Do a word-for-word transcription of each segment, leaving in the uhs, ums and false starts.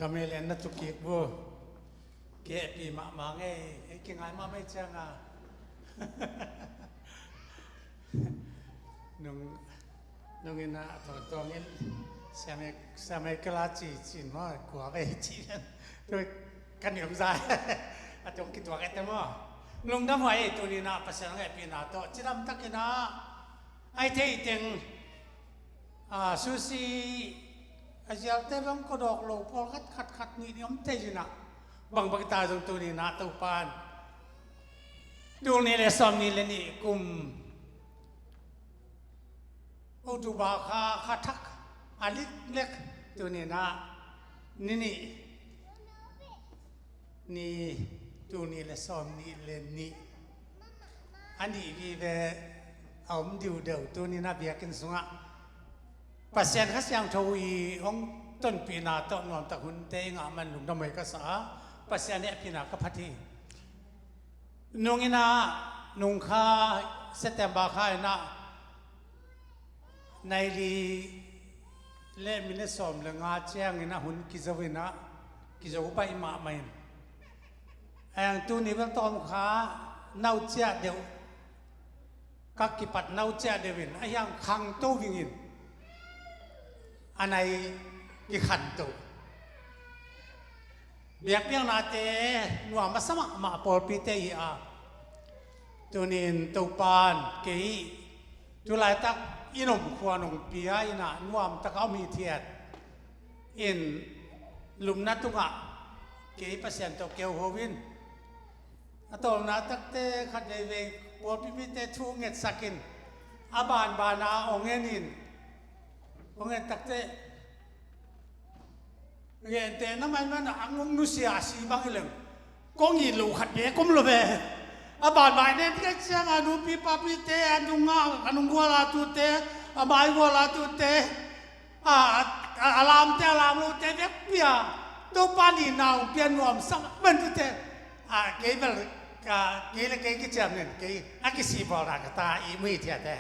Ka mel en na tuk kik bu. Kehpi mahmah ngei, ei kingai mahmah ei cianga. Nung, nung ina a tawtawng in, siamai, siamai kela ci, ci maw, kua vei ci ven. Tu ka niam zai. A tawng kituak ete maw. Lungdam huai ei tuni ina, Pasian hong hehpihna tawh. Cidam tak ina, ai thei teng, a, susi, a zialte bang kodawk lo pawlkhat khat khat nih nih om thei ina. Bang bang ta zong tuni ina Topan. Tul nih le sawm nih le nih kum October kha, kha thak a liklek tuni ina ni nih, ni tul nih le sawm nih le nih a nih vive a om diudeu tuni ina biakinn sungah Pasian Kha Siangtho i hong tonpihna tawh nuamtak hunte i ngah man lungdam huai ka sa a, Pasian hehpihna ka phat hi. Nung ina, nung kha, September kha ina, nai li le minute sawm le nga ciang ina hun kizo ina, kizo pai mahmah in. Eng tuni bel tawm kha, nau ciah deuh, ka kipat nau ciah deuh in, a hiang khangto vingin, a nai kikhanto. Biakpiaknate nuam a sa mahmah pawlpite hi a. Tunin Topan kei tulaitak in om khua nong pia ina nuamtak a om hithiat in lupna tungah kei Pasian tawh keuho in. A tawlna takte khat veivei pawlpi mite thu ngetsak in a banbana ong en in. Ong en takte Gente na mai mana a nguk nusia a si bang hi leng. Kong it lo khat bek om lo ve. A banbai nen kei ciang a nupi papite, a nunga, a nunggual a tute, a maigual a tute, a, a, a lamte, a lam lote bek pia. Topa ni naung pia nuam sang man tute. A, kei bel, a, kei le kei kiciam nen, kei a kisih bawl na ka ta i mui thiate.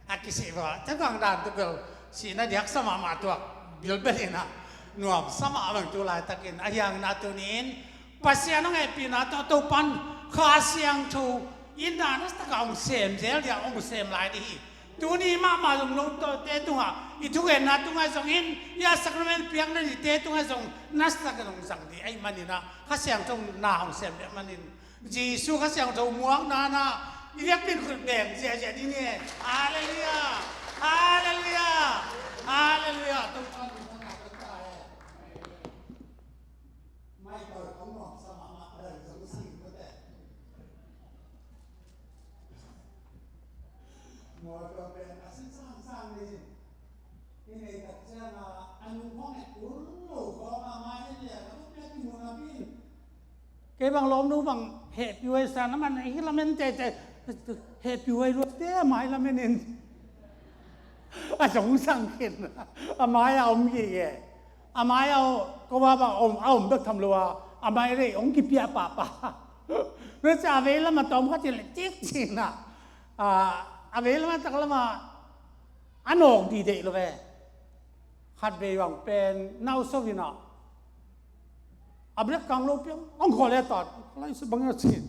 A kisih bawl, te bang dan tu bel, sihna diak sa mahmah tuak, bilbel ina, nuam sa mahmah bang tu laitakin, a hiang na tunin, Pasian hong hehpihna tawh Topan, Kha Siangtho, ina na sitaka hong sem zel dia, hong sem lai dih hi. Tuni mahmah zong no tawh te tunga, i thugenna tunga zong in, i a sacrament piakna dih te tunga zong, na sitaka zong zang dih, ai manina, Kha Siangtho na hong sem dia manin, Jesu Kha Siangtho muakna na i biakpiak khut beng ziahziah ding hi. Halleluiah! Halleluiah! Halleluiah! Topa min thang a ta e. Mai koi kong nuam sa mahmah a dang zong sing ko te. Mual kong pen a sin sang sang ni. I nei tak ciang a, a nung khong e ul lo khong a mai e lia, a ul pia ki mun a bin. Kei bang lawmnu bang hehpih huai sa na man hi lamen tete, hehpih huai luatte a mai lamen in. A zong sang khin, a mai a om gige. A mai a ko ba ba om, a om bek tham lo a, a mai rei ong kipia papa. Nua cia a vei lam a tawm khat in le tik cina. A, a vei lam a tak lam a, a nawk dih deih lo ve. Khat vei bang pen nau so ina. A blek kang lo piang, ong khawl e tat, lai su bang a cin.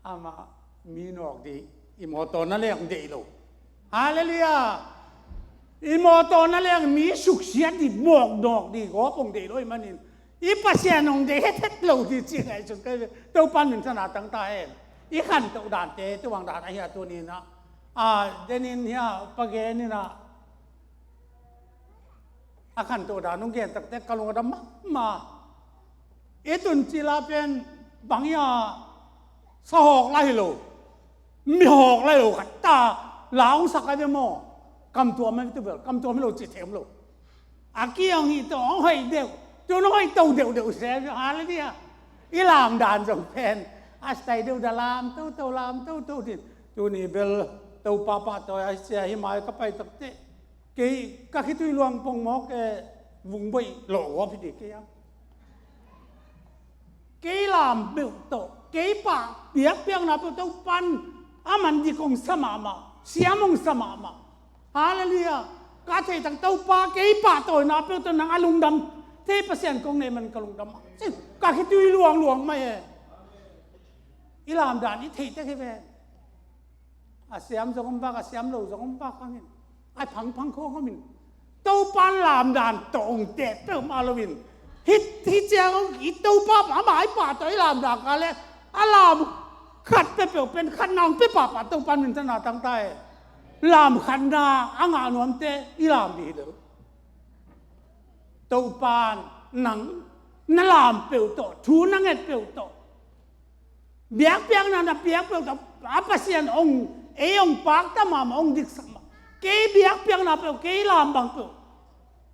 Ama mi nawk dih, i mawtaw na leng deih lo. Halleluiah! I mawtaw na leng mi suksiat dih, mawk nawk dih, gawp ong deih lo i manin. I Pasian ong deih hethet lo dih ci ngai sun kai ve. Topan min thang a tang ta hen. I khantoh dante, tu bang dan a hia tunin a. A, denin hia, pagenin a. A khantoh dan hong gen takte ka lung a dam mahmah. I tun cila pen bang ia sa hawk lai lo. Mi hawk lai lo khat ta la hong sak a ve maw. Kam tuam a ve tu bel, kam tuam hi lo ci them lo. A kiang hi tawh hong hoih deuh. Tun hong hoih to deuhdeuh se ve, halleluiah. I lam dan zong pen. A stai deuh da lam toto, lam toto din. Tuni bel Topa pahtawi a sia hi mai ka pai takte. Kei ka khitui luang pong mawk e vungboih lawh gawp hi dih kei a. Kei lam beuh tawh, kei pah biakpiakna peuh Topan a man dik hong sa mahmah, siam hong sa mahmah. Halleluiah. Ka theih tak Topa kei pahtawina peuh tawh nang a lungdam Thei Pasian kong nei man ka lungdam mah. Ci, ka khitui luangluang mah e. I lamdan i theih tek hi ve. A siam zong om vak, a siam lo zong om vak hangin, a phangphang khawng om in, Topa lamdan tawh hong teh peuhmah loin, hih, hih ciang hong i Topa mahmah i pah tawh i lamdan ka le, a lam khat peuhpeuh pen khatna hong pia pahpah Topa minthanna tangta e. Lam khatna a ngah nuamte i lam dih hi lo. Topa in nang na lam peuh tawh, thu na nget peuh tawh, biakpiakna na piak peuh tawh, a Pasian hong, ei hong pakta mahmah, hong diksak mah. Kei biakpiakna peuh, kei lam bang peuh,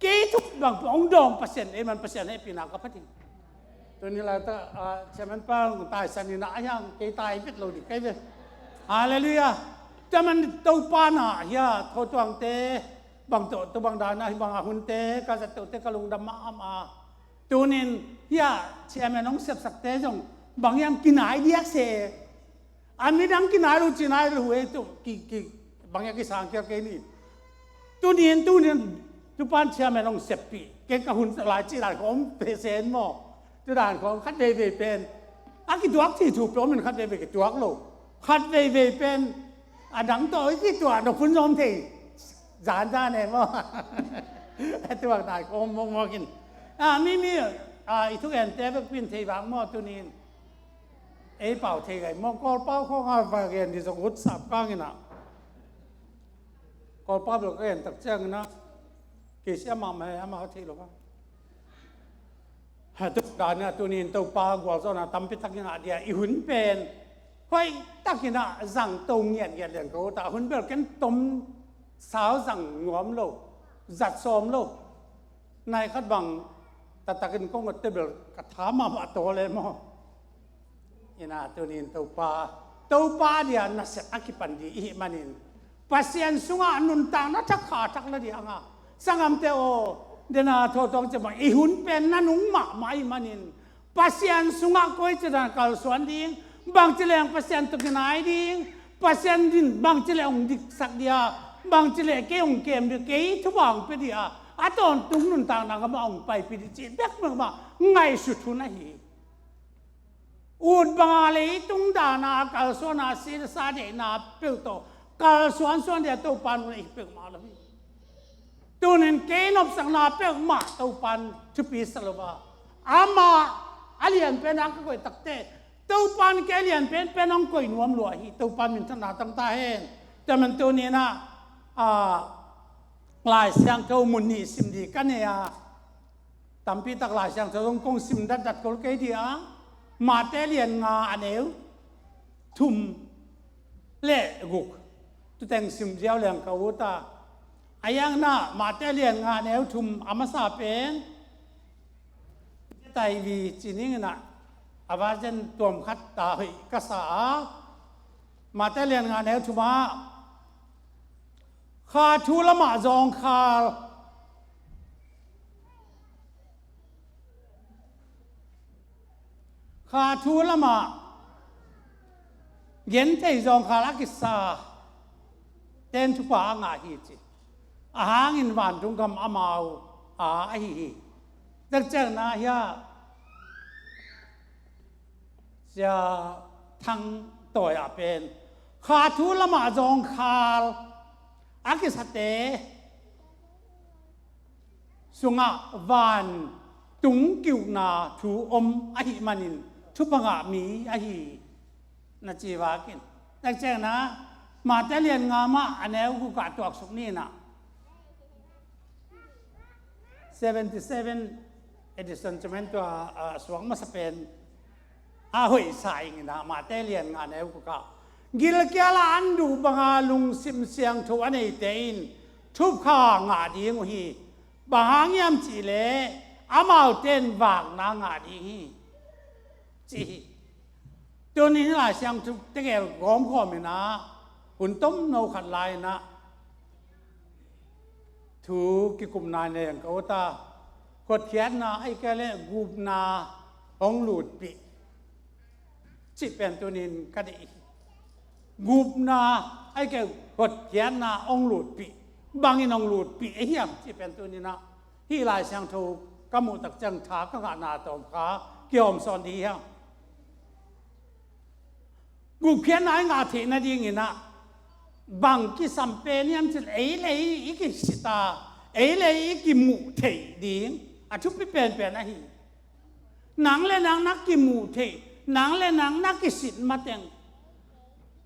kei thu bang peuh hong dawng Pasian, ei man Pasian hehpihna ka phat hi. Tuni laitak, ah, chairman pa hong taisan in ah, a hiang kei tai vet lo ding kei ve. Halleluiah. Tua man Topa na hia, thotuangte bang tawh, tua bang dan a hih bang a hunte ka zat tawh te ka lungdam mahmah. Tunin hia chairman hong sepsakte zong bang hiam kinai diak se. A midang kinai lo, cinai lo e, tu ki, ki, bang hiam kisang kial kei ni. Tunin, tunin, tu pan chairman hong seppih, kei ka hun lai ci lai khawm pe sen maw. Tu dan khawm khat veivei pen a kituak thei thu peuh om in, khat veivei kituak lo. Khat veivei pen a dang tawh i kituak nop hun zong om thei. Zanzan e maw. A tuak dan khawm mawkmawk in. A, mi, mi, a, i thugente bek pen thei vang maw tunin. Ei pau thei gai maw, Kawlpau khawng a va gen dih zong ut sap kang in ah. Kawlpau bel ka gen tak ciangin ah, kei sia mahmah e, amah a thei lo a. Ha, tu dan a tunin Topa gualzawhna tampi tak i ngah dih a, i hun pen hoih takin ah zang to ngiatngiat liang ka ut a, hun bel ken tom sau zang nuam lo, zat sawm lo. Nai khat bang taktakin kong utte bel ka tha mahmah tawl e maw. Ina tunin Topa, Topa dia nasep a kipan dih i hih manin, Pasian sungah nuntakna thak kha thak la dih anga. Sanggamte aw, dena thawtawng cia bang i hun pen na nung mahmah i hih manin, Pasian sungah koici dan kalsuan ding, bangci leng Pasian tawh kinai ding, Pasian din bangci leng hong diksak dih a, bangci leng kei hong kem dih, kei thupha hong pia dih a, a tawntung nuntakna gamah hong paipih dih cih bekbek mah ngaihsut hun ahi. Ut banga leitung dana kalsuana silsa deihna peuh tawh kalsuan suan dia Topa nung ahi peuhmah lo hi. Tunin kei nopsakna peuhmah Topan thupi sa lo a, amah a lianpen a ka koih takte Topan kei a lianpen pen hong koih nuam lua hi. Topan minthanna tangta hen. Tua man tuninah, a, Lai Siangtho mun nih sim dih ka nei a, tampi tak Lai Siangtho zong kong sim datdat kol kei dih a, Mate lian nga a neu thum le guk, tuteng sim ziau leng ka ut a. A iangna Mate lian nga a neu thum a masa pen, tai vi ci ninginah a version tuam khat ta hoih ka sa a, Mate lian nga a neu thum ah, kha thu lamah zawngkhal, kha thu lamah genthei zawngkhal a kisa ten thupha a ngah hi ci. A hangin vantung gam amau a ahi hi. Tekcekna hia, Sia Thang Tawi ah pen kha thu lamah zawngkhal a kisate sungah vantung kiukna thu om ahih manin thupha ngah mi ahi na ci vakin. Tekcekna Mate lian nga mah a neu gukah tuaksuk ninah, seventy seven edition ci man tua, a, suak masa pen a hoihsa inginah Mate lian nga a neu gukah, gilkial a an duh banga lungsim siangtho a neite in thupha ngah ding uh hi. Bang hang hiam cihleh amaute in vakna ngah ding hi, ci hi. Tunin hih Lai Siangtho tegel gawmgawm inah hun tomno khat lai inah thu kikupna nei ang ka ut a, hotkhiatna ahih kei leh gupna hong lutpih cih pen tunin ka deih hi. Gupna ahih kei leh hotkhiatna hong lutpih, bangin hong lutpih ahi hiam cih pen tuninah hih Lai Siangtho Ka muh tak ciang tha ka ngahna tawm kha kihawm sawn dih hiam? Gupkhiatna i ngah theih nadingin ah bang kisam pen hiam cih leh ei le ei i kisit a, ei le ei i kimuh theih ding a thupi penpen ahi. Nang le nang na kimuh theih, nang le nang na kisit mateng,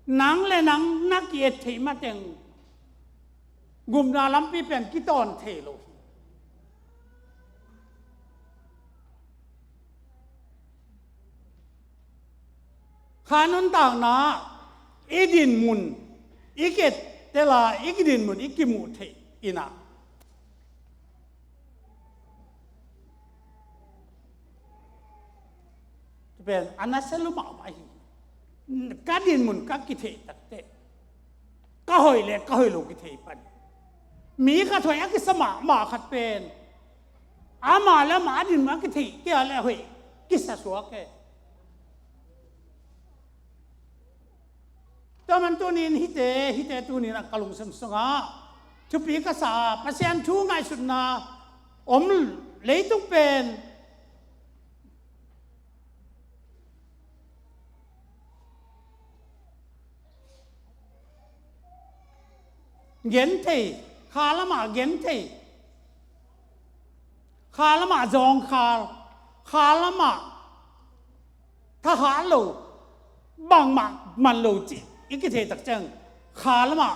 nang le nang na ki-et theih mateng gupna lampi pen kitawn thei lo hi. Kha nuntakna i dinmun, i ketel a i dinmun i kimuh theih in ah pen a nasia lua mahmah hi. Ka dinmun ka kitheih takteh ka hoih le ka hoih lo kitheih pan. Mi khat hoih a kisa mahmah khat pen amah le amah a dinmun a kitheih kei a le hoih kisa suak e. Tua man tunin hihte, hihte tunin a ka lungsim sungah thupi ka sa a, Pasian thu ngaihsutna om leitung pen genthei, kha lamah genthei, kha lamah zawngkhal, kha lamah thahat lo, bangmah man lo cih i kithei tak ciang kha lamah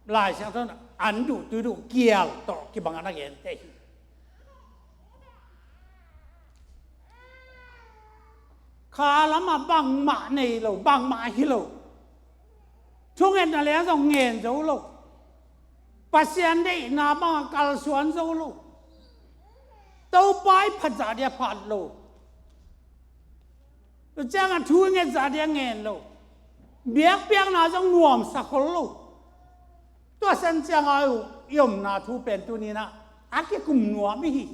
Lai Siangtho in an duh tui duh kial tawh kibang a na gente hi. Kha lamah bangmah nei lo, bangmah hi lo. Thungetna leng zong ngen zo lo. Pasian deihna bangah kalsuan zo lo. Topa i phat zah dia phat lo. Tua ciangah thu i nget zah dia ngen lo. Biakpiakna zong nuamsa khol lo. Tua san ciangah i omna thu pen tuninah a kikum nuam i hi.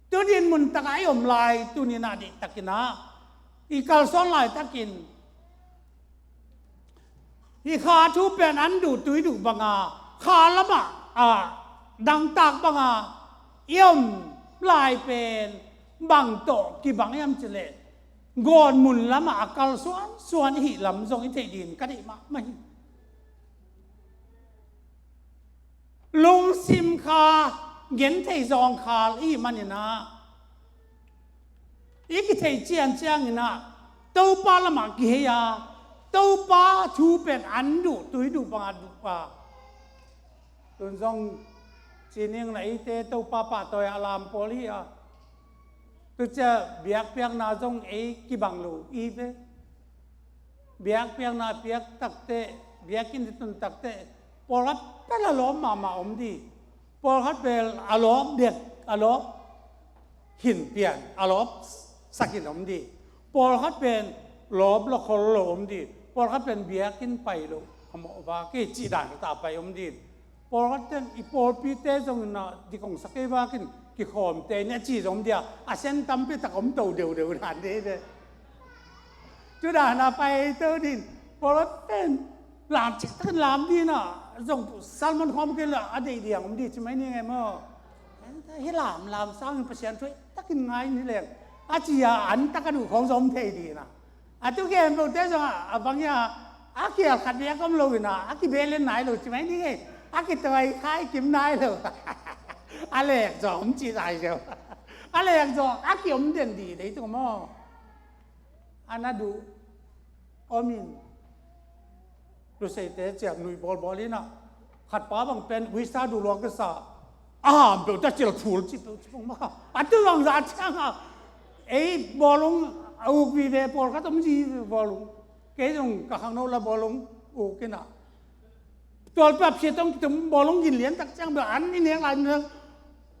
Tu dinmun takah i om lai tuninah dihtakinah i kalsuan laitakin hih kha thu pen an duh tui duh banga kha lamah a dangtak banga i om lai pen bang tawh kibang hiam cileh gawtmun lamah a kalsuan suan i hih lam zong i theih din ka deih mahmah hi. Lungsim kha genthei zawngkhal i hih maninah i kithei ciancianginah Topa lamah kihei a Topa thu pen an duh tui duh banga duh a tun zong cining na eite Topa pahtawi a lam pawl hi a tucia biakpiakna zong ei kibang lo i ve. Biakpiakna piak takteh biakinn i tun takteh pawlkhat pel a lawp mahmah om di. Pawlkhat pel a lawp dek a lawp hin pian a lawp sakin om di. Pawlkhat pen lawp lo khol lo om di. Pawlkhat pen biakinn pai lo a mawh va kei cih dan ta pai om di. Pawlkhat ten i pawlpite zongin a dikongsak ei vakin kikhawmte ni a ci zong om dia a sen tampi tak om to deuhdeuh dan dei ve. Tudana pai to din pawlkhat ten lam ciktakin lam dina zong salmon khawm kei la a deih diang om di ci mai ni ngai maw? Hi lam lam sangin Pasian thuai takin ngai ni leng a ci a an taka duh khawng zong om thei dina. A tu gen bote zong a bang ia a kial khat bek om lo ina a kibelen nai lo ci mai ni ngei a kitawi khai kim nai lo. A lek zong om ci zai zeu. A lek zong a kiom den di dei tu maw? A na duh omin luseite ciap nuih bawlbawl ina khat pa bang pen uisa duh luang kasa a ham peuh ta cil phul ci peuh ci pong maka a tu bang za cianga ei bawlung a uk vive pawlkhat om zi bawlung kei zong ka khangno la bawlung uk ina tualpap sia tong kitum bawlung gin lian tak ciang beuh an i nek lai nek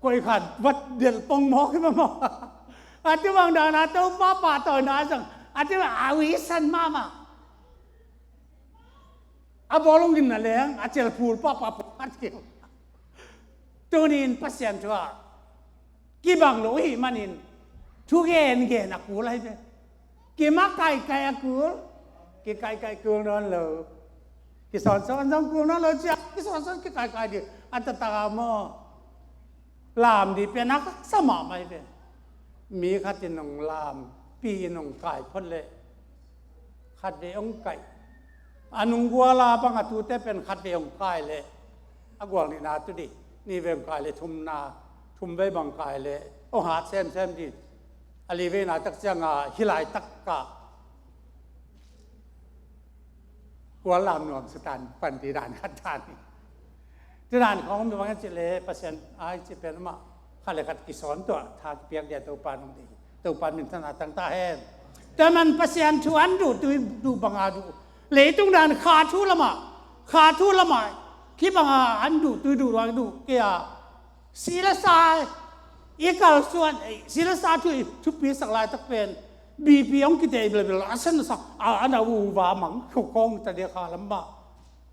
koi khat vat del pong mawk hi mamaw. A tu bang dana Topa pahtawina zong a tu a uisan mama. A bawlung in na leng a celphul pahpah pawlkhat keu. Tunin Pasian thu ah kibang lo i hih manin thu gengen a kul ahi ve. Kim a kaikai a kul, kikaikai kul nawn lo. Kisawnsawn zong kul nawn lo cia kisawnsawn kikaikai dih a tataka maw? Lam dih pen a haksa mahmah hi ve. Mi khat in hong lam, pi in hong kai phot leh khatvei hong kaih. A nung guala bang a tute pen khatvei hong kai leh a gual nihna tu dih, nihvei hong kai leh thumna, thumvei bang kai leh hong hat semsem dih. A liveina tak ciangah hih laitak kah gual lam nuam satan pan dih dan khat dan hi. Tudan khawng mi bang a cih leh Pasian a cih pen amah khat le khat kisawn tuah tha kipiak dia Topa nong dih. Topa minthanna tang ta hen. Tua man Pasian thu an duh tui duh banga duh. Leitung dan kha thu lamah, kha thu lamah kibanga an duh tui duh ruang duh kei a. Si le sa i kalsuan, si le sa thu i thupi sak laitak pen B P hong kiteh i belbel a sen sa a, a na uva mang khawng ta dia kha lam mah.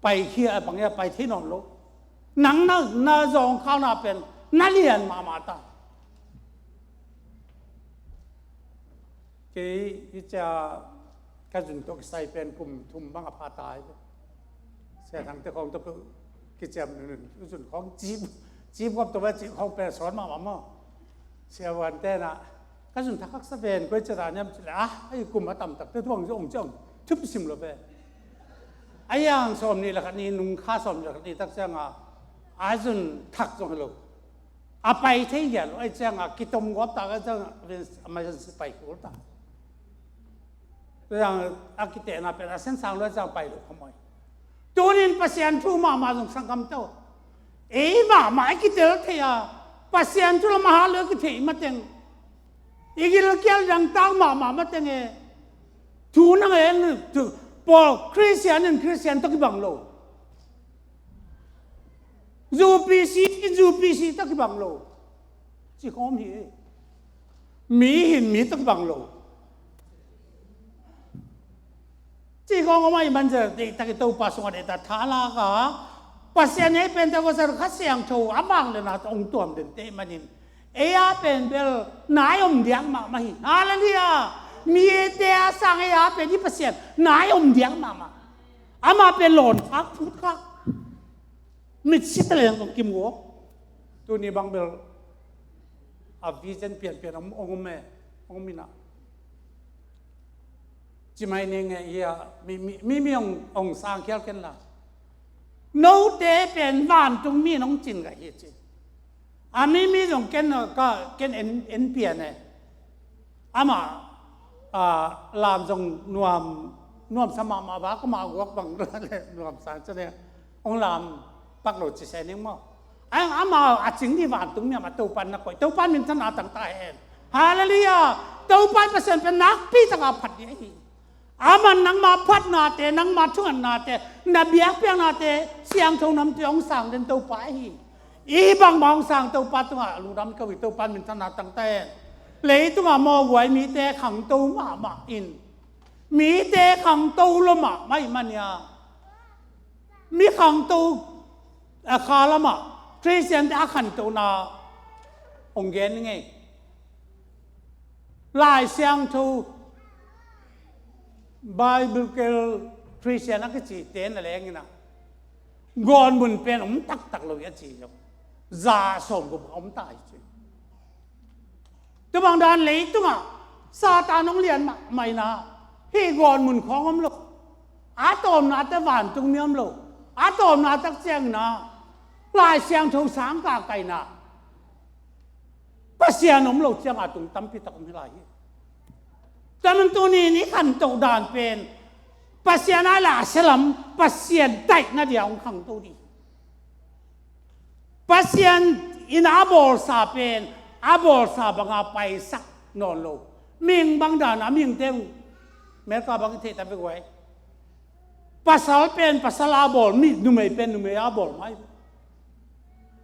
Paikhia a bang ia pai thei nawn lo. Nang na, na zawngkhakna pen na lian mahmah ta. Kei i cia ka zun tawh kisai pen kum thum bang a pha ta hi. Sia Thangte khawng tawh peuh kiciam nunun i zun khawng cip, cip gawp tawh ve cip khawng pen sawn mahmah maw. Sia Vuante na ka zun thak haksa ven koi cia ta niam ci le ah, a i kum a tamtak te thuang zong ciang thup sim lo ve. A yang sawm nih le khat ni nung kha sawm nih le khat ni tak cianga a zun thak zong hi lo. A pai thei hian lo, a i cianga kitom guap ta ka cianga emergency pai kul ta. Tua ciang a kitehna pen a sensang lo a ciang pai lo khamoi. Tunin Pasian thu mahmah zong sangkam tawh ei mahmah a kitel thei a, Pasian thu lam a hat lo a kitheih mateng, i gilkial dangtak mahmah mateng e. Thu nang e, thu, Paul Christian in Christian tawh kibang lo. U P C in U P C tawh kibang lo. Ci khawm hi. Mi hin mi tawh kibang lo. Ci khawm om a i manzel deihtak i Topa sungah deihtak thalak a Pasian ei pen tawh kha siangtho a mang le na tawh hong tuam den teh manin ei a pen bel nai om diak mahmah hi. Hallelujah. Mi ete a sang ei a pen i Pasian nai om diak mahmah. Amah pen lawn khak phut khak. Mitsi taleng kong kim go. Tuni bang bel a vision pianpian ong ong me ong mina. Ci mai ni nge ia mi mi mi mi ong ong sang khial ken la. Note pen vantung mi nong cin ga hi ci. A mi mi zong ken ka ken en en pian e. Amah a lam zong nuam nuam sa mahmah ba ka mah guak bang le nuam sa ci ne. Ong lam pak lo ci se ning maw. Ang amah a cing ni vantung mi amah Topan na koih, Topan minthanna tang ta hen. Hallelujah. Topan Pasian pen nakpi taka phat ni ahi. Aman nangma phatnate, nangma thungatnate, na biakpiaknate siangtho namte hong sang den Topa ahi. I bangmah hong sang Topa tungah lungdam ko hi. Topa minthanna tang ta hen. Leitungah mawhguai mite khangto mahmah in, mite khangto lo mahmah i mania mi khangto a kha lamah Christian te a khantona hong gen ngei. Lai Siangtho Biblical Christian a kici te na lengina gawnmun pen om taktak lo hi a ci zong za sawm gum a om ta hi ci. Tubang dan leitungah Satan hong lian mahmah ina hih gawnmun khawng om lo. A tawmna te vantung mi om lo. A tawmna tak ciangina Lai Siangtho sang kakaina Pasian om lo cianga tung tampi tak om hi lai hi. Taman tunin i khantoh dan pen Pasian a la a selam Pasian daihna dia hong khangto dih. Pasian in a bawlsa pen a bawlsa banga paisak nawn lo. Mihing bang dan a mihingte America bang i theih ta bek uai. Pasal pen pasal a bawl, mi numei pen numei a bawl mai.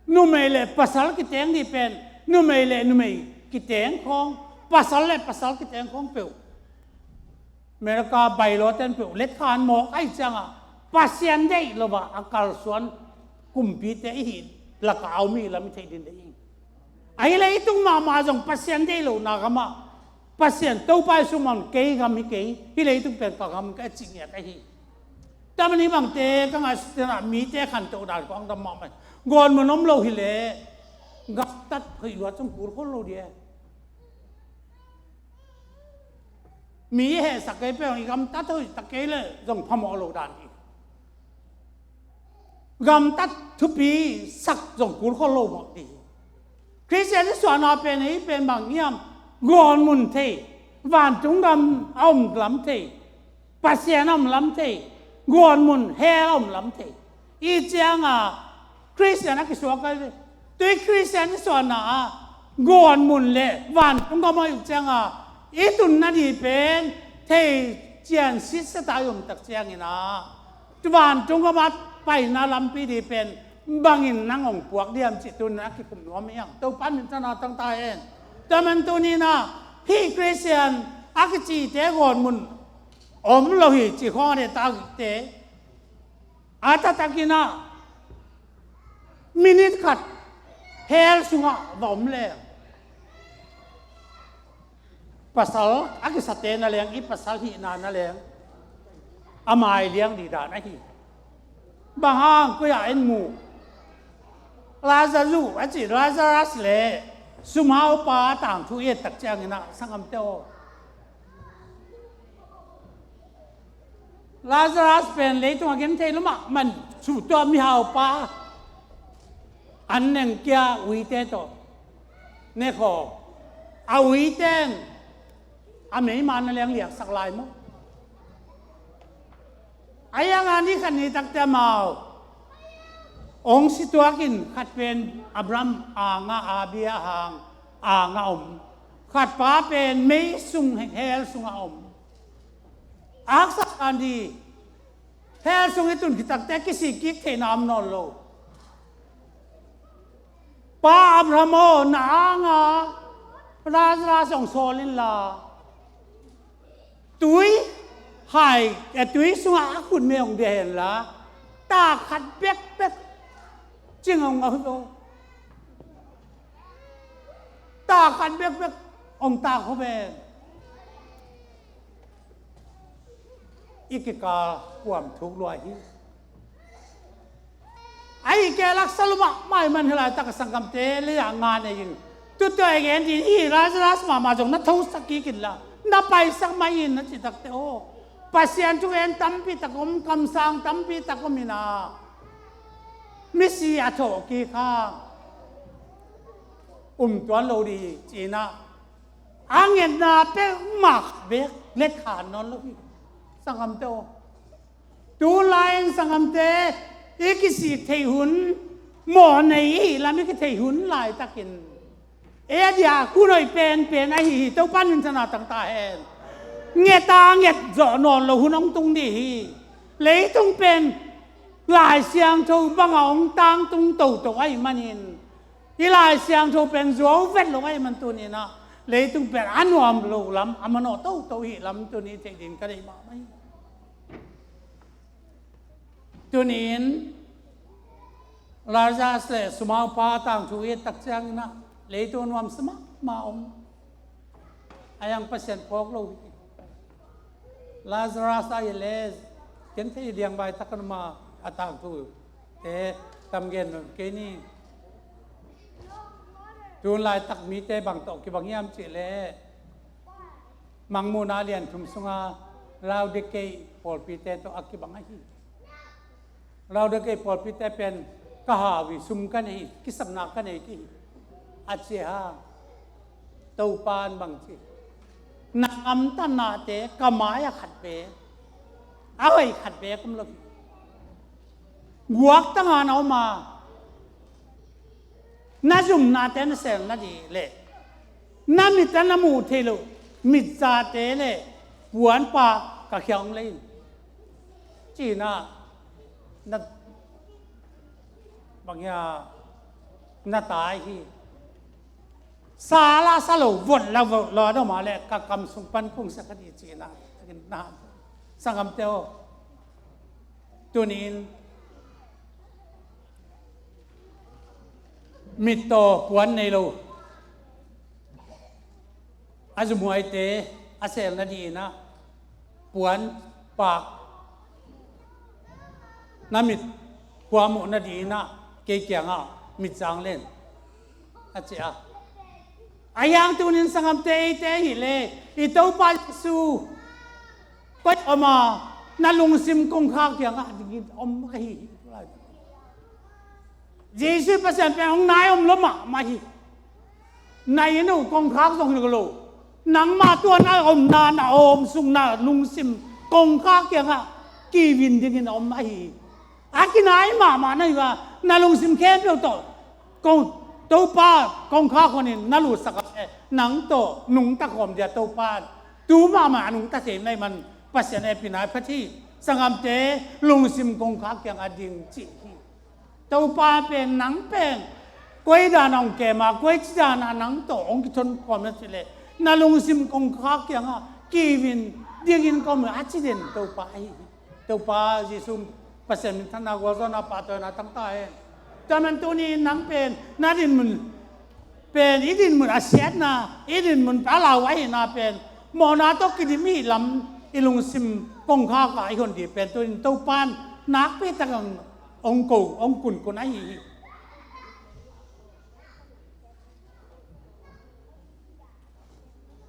Numei le pasal kiteng dih pen numei le numei kiteng khawng, pasal le pasal kiteng khawng peuh. America bailo ten peuh let khan mawk ahi cianga Pasian deih lo a a kalsuan kumpite i hih laka a om hi lam i theih din deih hi. Ahi leitung mahmah zong Pasian deih lo na gama Pasian Topa i sumah kei gam hi kei, hih leitung pen ka gam ka cih ngiat ahi. Taman hi bangte ka ngaihsutna mite khantoh dan kong dam mahmah. Gawnmun om lo hileh Gamtat hoih lua zong kul khol lo ding e. Mi i hehsak kei peuh i gamtat hoih tak kei leh zong phamawh lo dan hi. Gamtat thupi sak zong kul khol lo mawh ding hi. Khristian i suahna pen ei pen bang hiam? Guan mun thei, vantung gam a om lam thei, Pasian a om lam thei, guan mun hell a om lam thei. I cianga Khristian a kisuak a, tui Khristian i suahna ah guan mun le vantung gam a i cianga i tunna ding pen thei cian sitset a i om tak ciangin ah vantung gam a paina lampi ding pen bangin nang hong puak diam cih tuni-in a kikum nuam hi hang. Topa min thang tangtak hen. Tua man tuni-in ah hih Khristian a kicite guan mun om lo hi cih khawng a deihtakte a taktakin ah minit khat hell sungah va om leng, pasal a kisate na leng, i pasal hihna na leng a mai liang ding dan ahi. Bang hang? Koi-ah en mu? Lazarus a ci, Lazarus le sumhaupa tangthu i et tak ciangin ah sanggamte aw, Lazarus pen leitung a genthei lua mahmah, tua mihaupa an neng kia uite tawh ne khawm, a uite in a meima na leng liaksak lai maw? A hiang a ni khat ni takte amau hong si tuakin khat pen Abraham anga, Abraham anga om, khat pa pen mei sung hell sungah om. A haksa dan ding, hell sung i tun khit takte kisik kik theihna om nawn lo. Pa Abraham aw, na anga Lazarus hong sawl inla, tui hai, eh, tui sungah a khutme hong bia henla, tak khat bekbek cing hong a hut aw. Tak khat bekbek hong tak khop hen. I kikal kuam thuk lua hi. Ahi kei leh haksa lua mahmah ahih man hih laitak a sanggamte lei-ah nga nei in. Tutua i gen ding hi, Lazarus mahmah zong na thosak kik inla, na paisak mah in na cih takte aw, Pasian thugen tampi tak om, kamsang tampi tak om in ah, misi a thawh kik hang um tuan lo ding hi ci-in ah, a ngetna peuhmah bek let khan nawn lo hi. Sanggamte aw, tu lai-in sanggamte, i kisik theih hun mawh nei i hih lam i kithei hun laitakin, ei a dia hun hoih penpen ahi hi. Topa min thang tangtak hen. Nget a nget zawh nawn lo hun hong tung ding hi. Leitung pen Lai Siangtho banga hong tangtung toto ahih manin, i Lai Siangtho pen zuau vet lo ahih man tuni-in ah leitung pen a nuam lo lam, a manawh toto hih lam tuni thei ding ka deih mahmah hi. Tuni-in Lazarus le sumhaupa tangthu i et tak ciangin ah leitung nuamsa mahmah om. A hiang Pasian phawk lo hi. Lazarus a i le, ken thei diang vai tak a numa a tangthu te tam gen kei ni. Tun laitak mite bang tawh kibang hiam cih leh, Mangmuhna lian thum sunga Laodikei pawlpite tawh a kibang ahi. Laodikei pawlpite pen ka hau hi, sum ka nei hi, kisapna ka nei kei hi, a ci a. Topa in bang ci? Na gamtatnate ka mai-ah khat bek, a hoih khat bek om lo hi. Guaktang a na om a, na zumnate na sel nading leh na mit a na muh theih loh mitzate leh puanpak ka kiang hong lei in, ci-in ah, na, bang hiam, na tai hi. Sa la sa lo, vot la vot lo, a dom a leh ka kam sung pan kungsa ka ding ci-in ah, na, sanggamte aw, tuni-in mittaw puan nei lo, a zumhuaite a sel nadingin ah puanpak, na mit khuamuh nadingin ah kei kiangah mit zang len. a ci a. A hiang tunin sangamte eite hi le i Topa Jesu koi om a na lungsim kongkhak kiangah dingin om ahi hi. Jesu Pasian pen hong nai om lo mahmah hi. Na inn uh kongkhak zong hi lo. Nangmah tua na omna na omsukna lungsim kongkhak kiangah kivin dingin om ahi hi. A kinai mahmah na hi a na lungsim khempeuh tawh kong Topa kongkhak honin na lutsak a nang tawh nungta khawm dia Topa tu mahmah a nungta thei na hi man Pasian hehpihna phat hi. Sangamte lungsim kongkhak kiangah ding cih hi. Topa pen nang pen koi dan a hong kem a koi ci dan a nang tawh hong kithon khawm na cih leh na lungsim kongkhak kiangah kivin dingin kong a ci den Topa ahi hi. Topa Jesu Pasian minthanna gualzawhna pahtawina tangta hen. Tua man tuni nang pen na dinmun pen i dinmun a siatna i dinmun a lau ahihna pen mawhna tawh kidim i lam i lungsim kongkhak ah i hon dih pen tunin Topan nakpi takin hong ko hong kunkun ahi hi.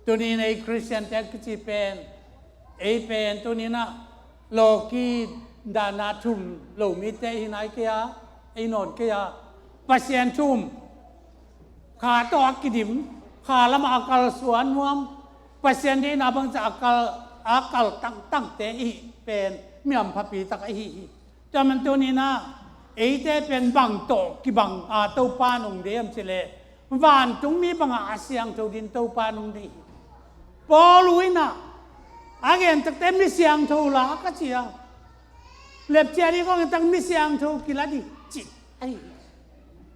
Tunin ei Khristiante a kici pen ei pen tuninah lawki dahna thum lo mite hi nai kei a ei nawn kei a Pasian thum kha tawh a kidim kha lamah a kalsuan nuam Pasian deihna bangca a kal a kal tangtangte ihi pen miamphapi tak ahi hi. Tua man tuninah eite pen bang tawh kibang a Topa nung dei am cileh vantungmi bangah a siangtho din Topa nung dei hi. Paul uh inah a gen takte mi siangtho la ka ci a lepcia dih kong tak mi siangtho kila dih cih ahi hi.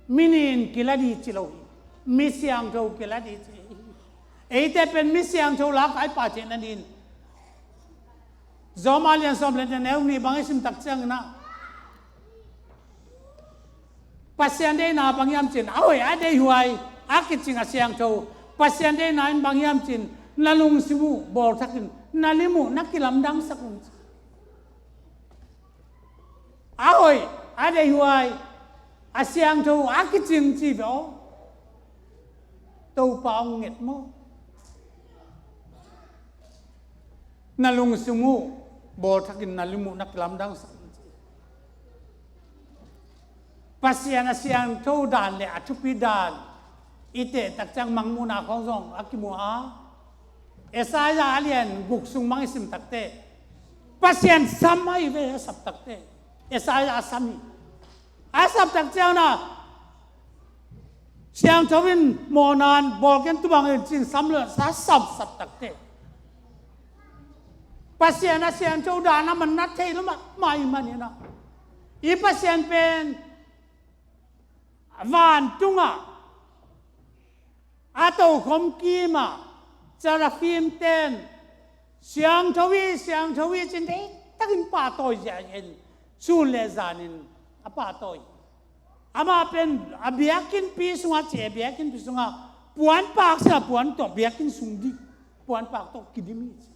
Minin kila dih ci lo hi. Mi siangtho kila dih ci hi. Eite pen mi siangtho la ka ai pa cih nadin Rom a lian sawm le neu nih bang i sim tak ciangin ah Pasian deihna bang hiam cin a hoih a deihhuai a kicing a siangtho Pasian deihna in bang hiam cin na lungsim uh bawlthakin na lim uh na kilamdangsak un ci. A hoih a deihhuai a siangtho a kicing ci ve aw. Topa hong nget maw? Na lungsim uh bawlthakin na lim uh na kilamdangsak. Pasian a siangtho dan le a thupi dan i tehtak ciang Mangmuhna khawng zong a kimu a Isaiah a lian guk sung mang i sim takte Pasian sam ahi ve a sap takte Isaiah a sam hi. A sap tak ciangna siangtho in mawhnan bawlken tubang in cin sam le sa sap sap takte Pasian a siangtho dan a man na thei lo mahmah i maninah i Pasian pen vantungah a tokhom kimah Seraphim ten siangtho hi siangtho hi cin deihtakin pahtawi ziahziah in sun le zanin a pahtawi. Amah pen a biakinnpi sungah ci a biakinnpi sungah puanpak sia puan tawh biakinn sung dih puanpak tawh kidim hi ci.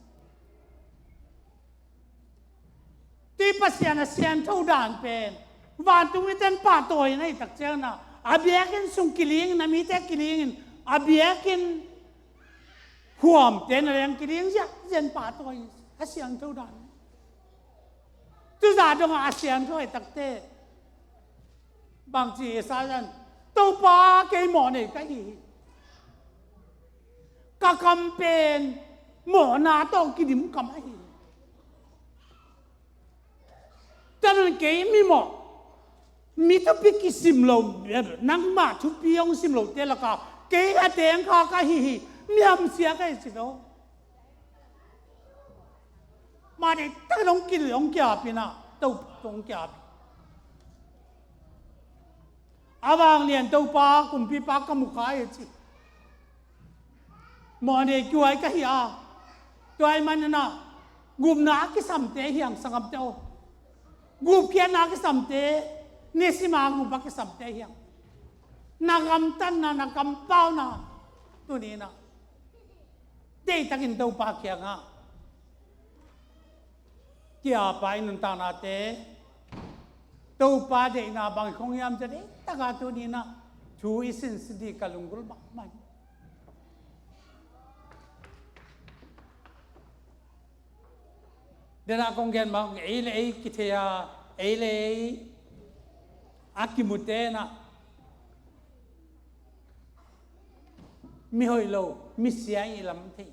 Tui Pasian a siangtho dan pen vantung miten pahtawi na hi tak ciangna a biakinn sung kilingin a mite kilingin a biakinn huamte na leng kiling ziahziah in pahtawi a siangtho dan. Tuzah dongah a siangtho hi takte bangci Isaiah in Topa kei mawh nei ka hi hi. Ka kam pen mawhna tawh kidim kam ahi hi. Tanan kei mi mawh mi thupi kisim lo nangmah thupi hong sim lote laka kei a tengkha ka hi hi. Miamsia ka hi ci lo. Mah deihtak in hong kil hong kiapinah Topa hong kiapi. A vanglian Topa kumpipa ka mukhai a ci. Mawhnei kihuai ka hi a tua i maninah gupna a kisamte hiang sangamte aw. Gupkhiatna a kisamte nisima gup a kisamte hiang. Na gamtatna na kampauna tuninah deihtakin Topa kiangah kiapa i nuntaknate Topa deihna bang khong hiam ca deihtaka tuninah Thu i sinsin ding ka lunggulh mahmah hi. Dena kong gen mah, ei le ei kithei a, ei le ei a kimute na, mi hoih lo, mi sia i lam thei.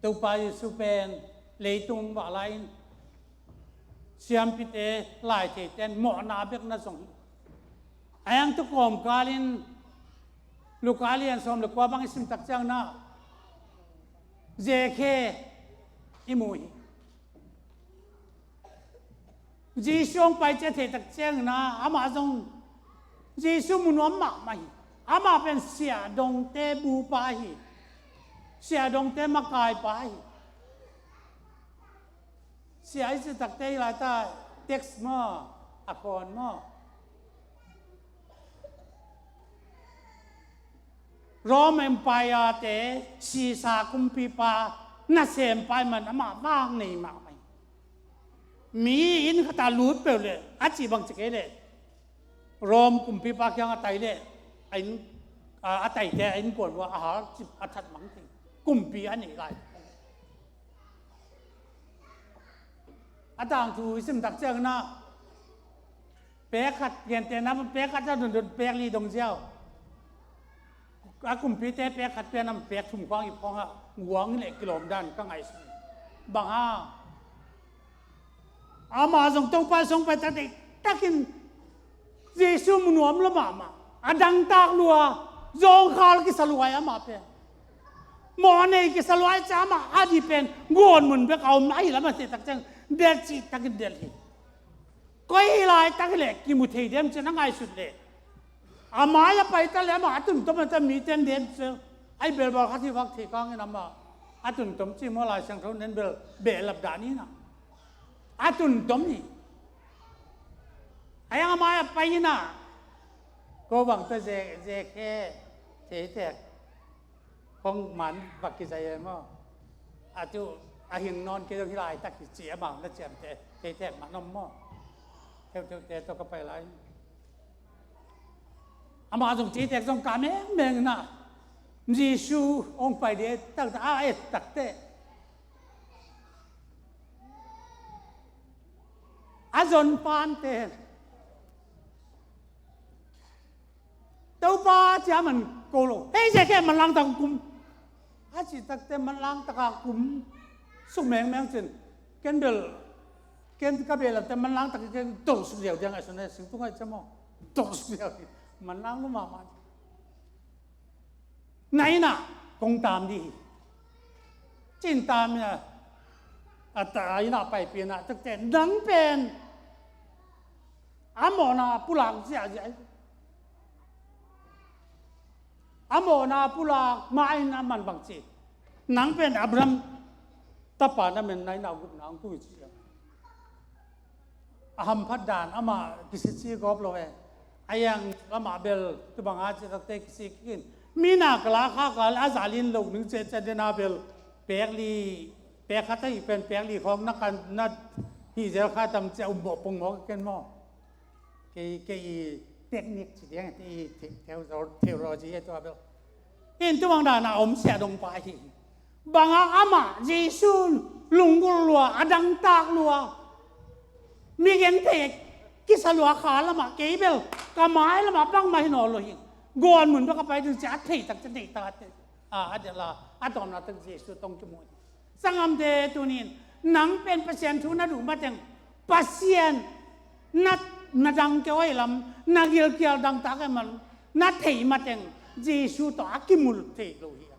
Topa Jesu pen leitung vala in siampite, laitheite in mawhna bek na zong hi. A hang tu kawmkal in Luka lian sawm le kua bang i sim tak ciangin ah, Zekhe i mu hi. Jesu hong pai ciang thei tak ciangin ah, amah zong Jesu mu nuam mahmah hi. Amah pen siahdongte bupa hi. Siahdongte makaipa hi. Sia i cih takte hi lai ta, tax maw, a khawn maw. Rome Empire te, Caesar kumpipa nasempa ahih man amah vang nei mahmah hi. Mi inn khat ah lut peuh leh, a cih bang ci kei leh, Rome kumpipa kiang a tai leh, a inn, a, a taite a innkuan uh a hal cip a that mang thei. Kumpi a neih lai. A tangthu i sim tak ciangin ah, pek khat, gentehna, pek khat a dundun pek li dong ziau. A kumpite pek khat pia nam pek thum khawng i phawng ah, guang le kilawm dan ka ngaihsun. Bang hang? Amah zong Topa sung pai tak deih takin Jesu mu nuam lo mahmah. A dangtak lua, zawngkhal kisa lua hi amah pen. Mawhnei kisa lua hi ci amah a di pen, guan mun bek a om ahi lam a thei tak ciang, delh cih takin delh hi. Koi hi lai tak hi leh kimu thei diam ci a na ngaihsut leh, a mai a pai ta leh amah a tuntom a ta mi ten diam ci a, ai belbal khat hi vak thei kangin amah a tuntom ci maw, Lai Siangtho nen bel behlap dan hi na. A tuntom hi. A yang a mai a pai hi na. Ko bang ta Ze-, Zekhe thei tek. Kong man bak kizai e maw? A tu a hing nawn kei dong hi laitak hi ci amah na ciamteh, kei tek mah na om maw? Theutheute tawh ka pai lai. Amah zong ci tek zong ka mengmeng na. Jesu hong pai ding taktak a et takteh a zon pante Topa cia man ko lo. Hei, Zekhe manlang tak kum. A ci takte manlang taka kum suk mengmeng cin. Ken bel, ken ka bel ante manlang tak ken tol suk ziau diang a sun e, sing tungai camo. Tol suk ziau diang. Manlang lu mama. Na inn ah kong tam dih hi. Cin tam ina a ta inn ah paipih ina takte nang pen a mawhna pulak ziahziah hi. A mawhna pulak ma in a man bangci nang pen Abraham tapa na men na inn ah gupna ang tu hi ci a. A hamphat dan amah kisitsi gawp lo e. A yang amah bel tubanga citakte kisik in. Mi na kala kha kal a zalin lo ning cece dena bel pek li, pek khat ahi pen pek li khawng na kan na hi zel kha tam cia um bawh pong mawk ken maw? Kei, kei i technique ci diang i the-, theo-, theology e tua bel. In tumang dana om sia dong pa hi. Banga amah Jesu lunggulh lua, a dangtak lua. Mi gen thei kisa lua kha lamah kei bel ka mai lamah bangmah hi nawn lo hi. Guan mun bek a pai ding cia a thei tak cia thei tak a thei. A, a delh a, a tawmna tak Jesu tawh kimu hi. Sanggamte tunin nang pen Pasian thu na duh mateng, Pasian na, na dang keu ahi lam, na gilkial dangtak ahi lam, na theih mateng Jesu tawh a kimu thei lo hi a.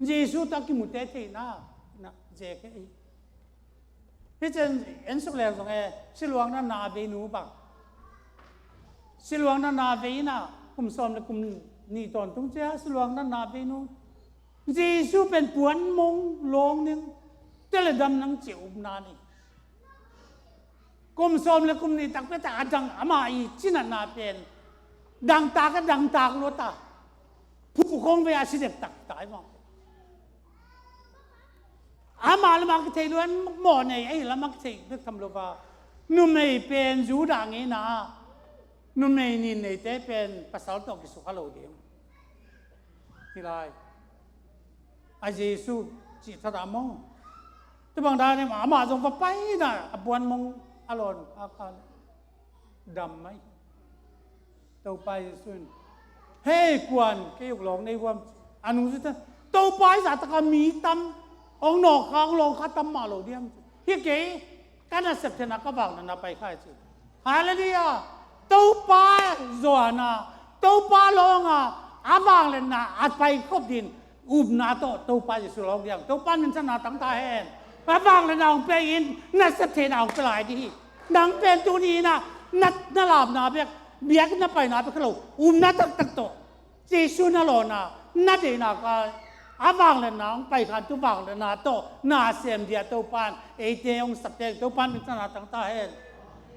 Jesu tawh a kimute theihna, na, Zekhe hi. Hih ciang en suk leng zong e, siluang na na vei nu bang. Siluang na na vei na, kum sawm le kum nih tawntung cia, siluang na na vei nu. Jesu pen puan mong lawng ning, tel le dam nang cia upna ni. Kum sawm le kum nih tak pia ta a dang ama i cinatna pen dangtak a dangtak lua ta. Phuh khawng vei a si dek tak ta i mawng. Ama lamah kithei luan mawh nei, ei lamah kithei bek tham lo va. Numei pen Judah ngeina ah Numei nin neite pen pasal tawh kisukha lo ding hi lai. A Jesu cih thadah maw? Tua bang dan in amah zong va pai in a, a puan mong a lawn kha kha dam mai. Topa Jesu in, "Hei kuan, kei uk lawng nei huam?" A nungzui ta, "Topa, hih zah taka mi tam, hong nawk kha, hong lawng kha tam mah lo diam? Hi kei, ka nasep theihna, ka vangliatna pai kha hi," ci. Halleluiah! Topa zuan a, Topa lawng a, a vangliatna a pai khop ding upna tawh Topa Jesu lawng ding. Topa minthanna tang ta hen. A vangliatna hong pia in, nasep theihna hong pia lai ding hi. Nang pen tuni in a, na, na lapna bek, biakinn na paina bek hi lo, upna taktak tawh Jesu na lawnna, na deihna ka, a vangliatna hong pai khan, tu vangliatna tawh na sem ding a Topa in eite hong sap teng, Topa minthanna tang ta hen.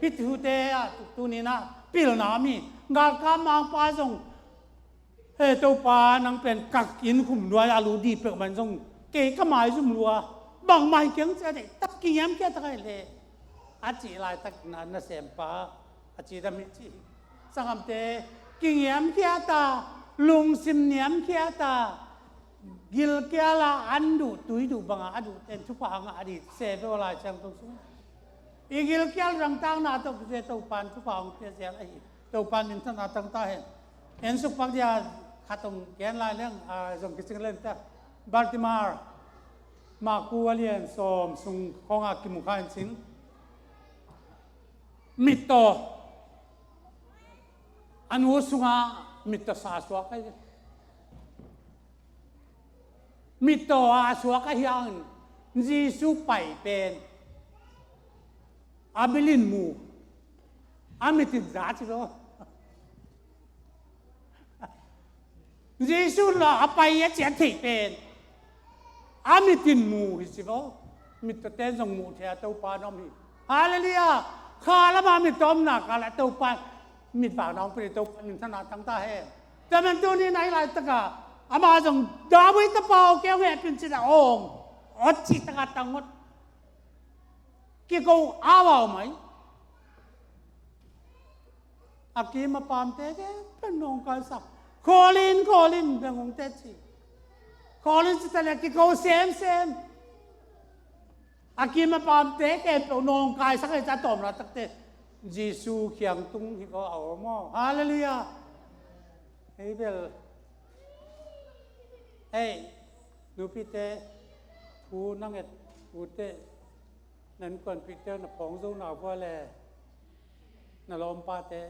Hih thute ah tuni in a pilna om hi. Galkap mangpa zong, "He Topa, nang pen ka inn khum nuai a lut ding peuhmah in zong kei ka maizum lua, bangmah hi keng," ci a, "Deihtak kingiamkhiat tak ahih leh," a cih laitak in a nasempa a cidam hi ci hi. Sanggamte, kingiamkhiat a, lungsim niamkhiat a, gilkial a, an duh tui duh banga a duh ten thupha hong ngah ding se ve aw, Lai Siangtho sung. I gilkial dangtakna tawh kizui Topa in thupha hong pia zel ahi. Topa minthanna tang ta hen. En suk pak dia khat hong gen lai leng, a, zong kicing leng ta. Bartimai, Marku a lian sawm sung khawng a kimu kha in cin. Mittaw. A nu sungah mittaw sa suak ahi. Mittaw a suak ahi hangin Jesu pai pen a bil in mu, a mit in za ci lo. Jesu la a pai a ciat theih pen a mit in mu hi ci lo. Mittawte zong muh thei a Topa na om hi. Halleluiah! Kha lama mittaw omna kal a Topa mit vak na om pih, Topa minthanna tang ta hen. Tua man tuni in a hih laitak a amah zong, "David tapa aw, kei hong hehpih in," ci a, "Ong," a cih tak a tang ut. Kiko a vau mai. A kim a pamte khempeuh nawngkaisak. "Khawl in, khawl in," beng hong teci. Khawl in ci ta leh kiko semsem. A kim a pamte khempeuh nawngkaisak hi ci a, tawmna takte Jesu kiang tung hi ko a om aw. Halleluiah. Hei bel. Hei, nupite, thu na nget ute, na innkuanpihte na phawng zo na vua le, na lawmpate,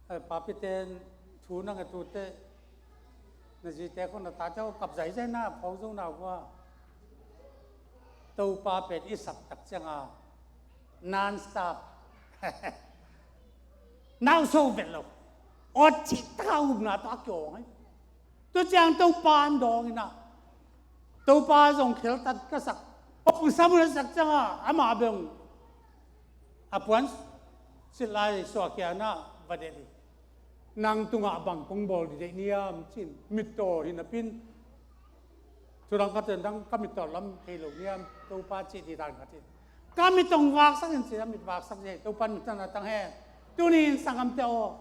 eh, papite thu na nget ute, na zite khawng na tate aw kap zaizai na phawng zo na vua. Topa pen i sap tak cianga non-stop. Nau so vet lo. Awt cih taka upna tawh a kiawng ahi. Tua ciang Topa an dawng in a, Topa zong kheltat ka sak. Hong sam hun a sak cianga amah beng a puan silh lai suak hian a va delh hi. "Nang tungah bang kong bawl ding deih niam?" ci-in, mittaw hi napi-in, "Thudang khat in dang ka mittaw lam thei lo niam, Topa?" ci dih dan khat in, "Ka mit hong vaksak in," ci-in a mit vaksak hi. Topa in minthanna tang hen. Tuni-in sanggamte aw,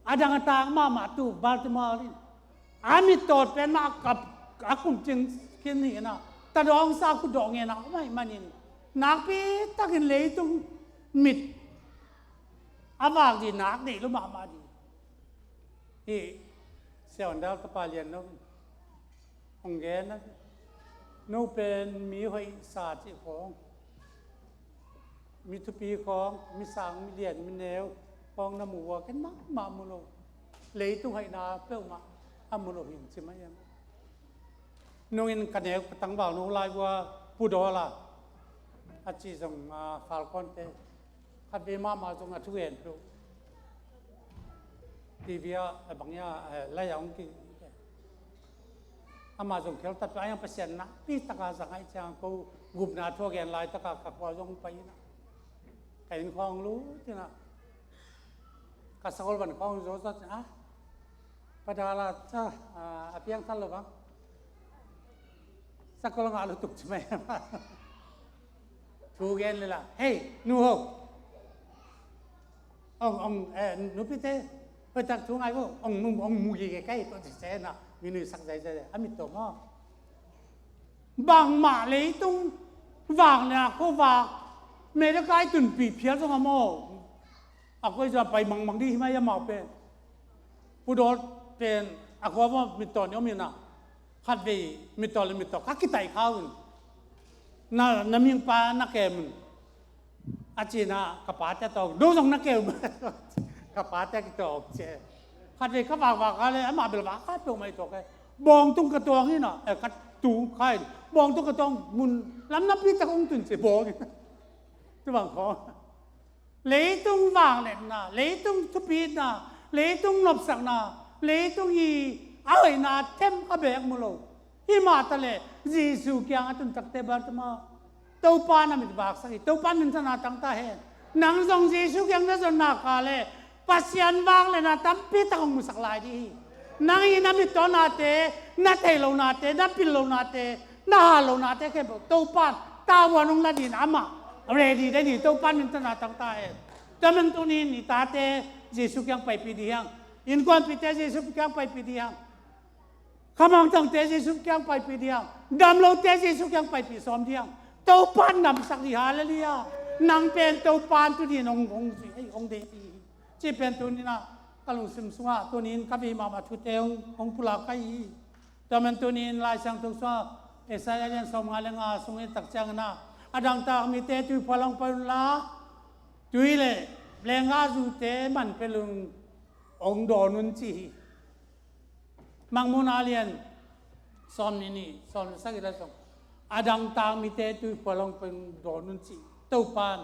a dang a tak mahmah tu Bartimai in a mittaw pen mah a kap, a kum cing khin hi in a, tadawngsa khutdawh ngen a om ahih manin nakpi takin leitung mit a vak ding nak deih lua mahmah ding. Hih Sia Van Dal tapa Lian No hong gen a, "No pen mi hoih sa cih khawng, mi thupi khawng, mi sang, mi lian, mi neu khawng na mu uh a, ken mahmah mu lo. Leitung hoihna peuhmah a mu lo hi," ci mah hiam. Nungin ka neu ka tangval no lai uh a, Pu Dawl a, a ci zong, a, Falkawn te khatvei mahmah zong a thugen peuh TV ah, a bang hiam, eh, lai a hong ki, amah zong kheltat peuh a, hiang Pasian nakpi taka zang ahih ciang ko gupna thu a gen laitaka ka khua zong pai in a, ka inn khawng lut in a, ka sakol van khawng zawzawt in a, Pa Dawl a, ca, a, a piangthak lo bang, sakol ngah lutuk ci mai. Thu gen lel a, "Hei, nu ho, Ong, ong, eh, nupite, hoih tak thu ngai ko, ong, ong, ong mu gige kai to ci se na, mi nui sak zai zai, a mit to maw. Bangmah leitung vak le a khuavak, America i tunpih phial zong a maw. A koi zua pai mangmang di hi mai a mau pen. Pu Dawt pen, a khua maw mit to ni om hi na. Khat vei mit to le mit to, ka kitai khau in. Na, na ming pa na kem un. A cina ka pate tawng, do zong na keu. Ka pate kitawng ce. Khat vei ka vakvak a le, amah bel vak kha peuh mai tawk e. Bawngtung ka tawng hi na, eh, ka tung kha in. Bawngtung ka tawng mun lam nampi tak hong tun ce bawng hi. Tu bang khawng. Leitung vangliatna, leitung thupitna, leitung nopsakna, leitung i a hoihna them a beek mu lo. Hi mah ta le, Jesu kiang a tun takte bang ta maw. Topa na mit vaksak hi, Topa minthanna tang ta hen. Nang zong Jesu kiang na zon nak a le, Pasian vak le na tampi tak hong musak lai dih hi. Nang i na mit tawnate, na thei lonate, na pil lonate, na hal lonate khempeuh Topa in tavuan hong la dih in amah ready dih hi, Topa minthanna tang ta hen. Tua man tuni in i tate Jesu kiang paipih dih hiang. Innkuanpihte Jesu kiang paipih dih hiang. Khamangthangte Jesu kiang paipih dih hiang. Damlote Jesu kiang paipih sawm dih hiang. Topa in damsak dih, halleluiah. Nang pen Topa in tu dih in hong, hong zui, hei, hong deih dih hi. Ci pen tuni in ah ka lungsim sungah, tuni in ka bei mahmah thute hong, hong pulak ka hi hi. Tua man tuni in Lai Siangtho sungah, Isaiah lian sawmnga le nga sung i tak ciangin ah, a dangtak mite tuiphua hong pai unla, tui le leenggahzute man pelung hong dawn un ci hi. Mangmuhna lian sawmnih nih, sawmnih sagih la sawm. A dangtak mite tuiphua hong pai dawn un ci. Topa in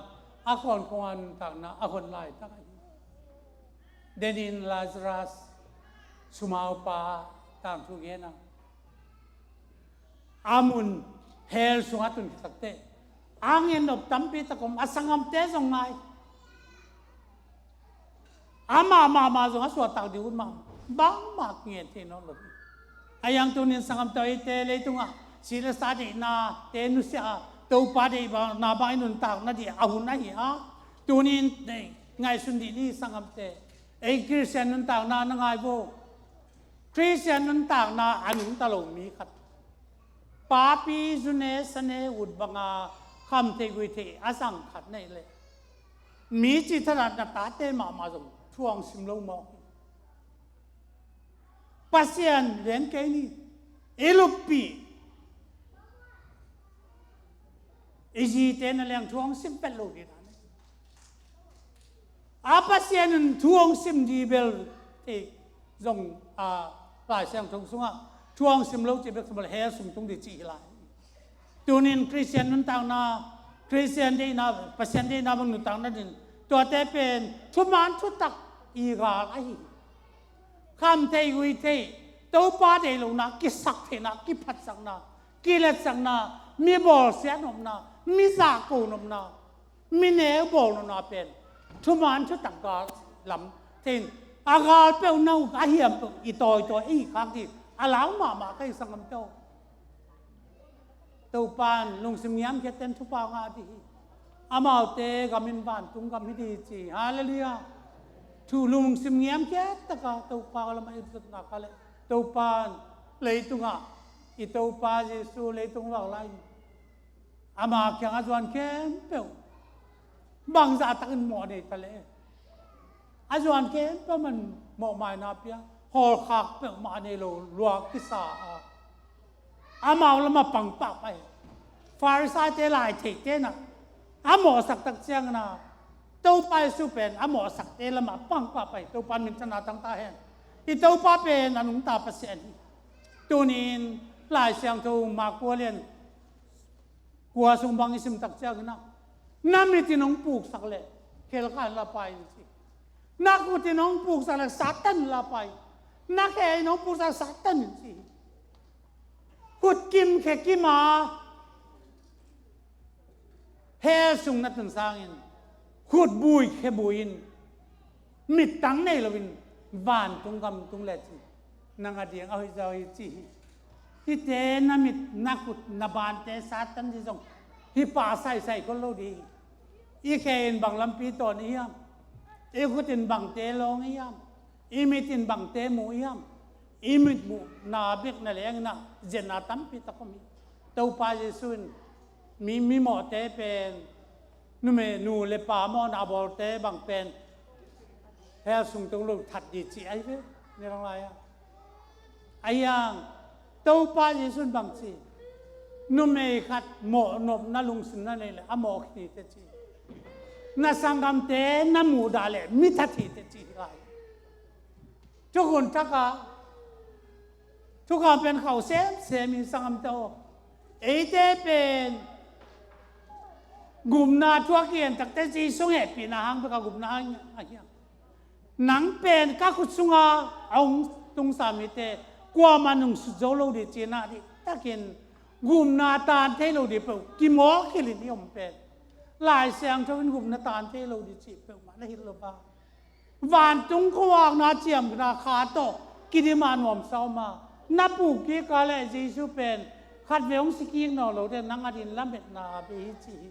a khawnkhong a nuntakna a hon laitak ahi. Denin Lazarus, sumaupa tangthu gen a, a mun hell sungah tun khit takte, a ngen nop tampi tak om, a sanggamte zong ngai. Amah mahmah zong a suahtak ding ut mahmah, bangmah ngen thei nawn lo hi. A hiang tunin sanggamte, eite leitungah si le sa deihnate nusia a, Topa deihna bang i nuntak nading a hun ahi a, tunin ngaihsun dih ni sanggamte. Ei Khristian nuntakna na ngai vo. Khristian nuntakna a nungta lo mi khat, papi zune sane ut banga khamtheih guihtheih a zang khat na hih leh, mi cih thadah na tate mahmah zong thu hong sim lo mawk hi. Pasian lian kei ni, i luppih, i zite na leng thu hong sim vet lo ding a, a Pasian in thu hong sim ding bel thei zong, a, Lai Siangtho sungah thu hong sim lo cih bek sungah hell sung tung ding cih hi lai. Tunin Khristian nuntakna, Khristian deihna, Pasian deihna bang nuntakna ding, tuate pen thuman thutak i gal ahi. Khamtheih guihtheih, Topa deih lohna, kisaktheihna, kiphatsakna, kiletsakna, mi bawlsiat nopna, mi zahko nopna, mi neu bawl nopna pen thuman thutak gal lam thei in, a gal peuh na uh a hiam peuh i tawitawi i hih khak ding a lau mahmah ka hi sanggamte aw. Topa in lungsim ngiamkhiatte in thupha ngah ding hi. Amaute gam in vantung gam hi ding hi ci hi. Halleluiah. Thu lungsim ngiamkhiat taka Topa lamah i zotna kha leh, Topa in leitungah, i Topa Jesu leitung vak lai in ama kiang a zuan khempeuh bangzah takin mawh nei ta leh, a zuan khempeuh man mawhmaina pia, hawlkhak peuhmah nei lo lua kisa a, amau lamah pang pahpah hi. Farisaite, laitheite in a mawhsak tak ciangin a, Topa Jesu pen a mawhsakte lamah pang pahpah hi. Topa in minthanna tang ta hen. I Topa pen a nungta Pasian hi. Tunin Lai Siangtho Mark kua lian kua sung bang i sim tak ciangin a, na mit in hong puksak leh khelkha in la pai in ci. Na khut in hong puksak leh Satan in la pai. Na khe in hong puksak leh Satan in ci. Khut kim khe kim a hell sung na tun sangin, khut bui khe bui in, mittang nei loin vantung gam tung lecin, nang a ding a hoih zaw hi ci hi. Hihte na mit, na khut, na bante Satan ding zong hi pah saisai khol lo ding hi. I khe in bang lampi tawn i hiam? I khut in bangte lawng i hiam? I mit in bangte mu i hiam? I mitmuhna bek na leng in ah zetna tampi tak om hi. Topa Jesu in mi, mimawhte pen, numei nu le pa mawhna a bawlte bang pen hell sung tong lo that ding ci ahi ve. Ni lang lai a Ahi hang, Topa Jesu in bang ci? Numei khat mawhnopna lungsim na nei leh a mawh khin hi teh ci. Na sanggamte na muhdah leh mi that hi teh ci hi lai. Thukhun Thak a thukham pen khauh semsem hi, sanggamte aw. Eite pen gupna thu a kigen takteh Jesu hehpihna hang bek a gupna hang ahi hang. Nang pen ka khut sunga a hong tungsa mite kuamah in hong sut zo lo ding ci-in ah, diktakin gupna taan thei lo ding peuh kimawl khilh in i om pen, Lai Siangtho in gupna taan thei lo ding cih peuhmah na hilh lo a, vantung khuavakna ciamna kha tawh kidim a nuamsa om a, na puk kik a leh Jesu pen khatvei hong si kik nawn lo ding, nang adingin lametna bei hi ci hi.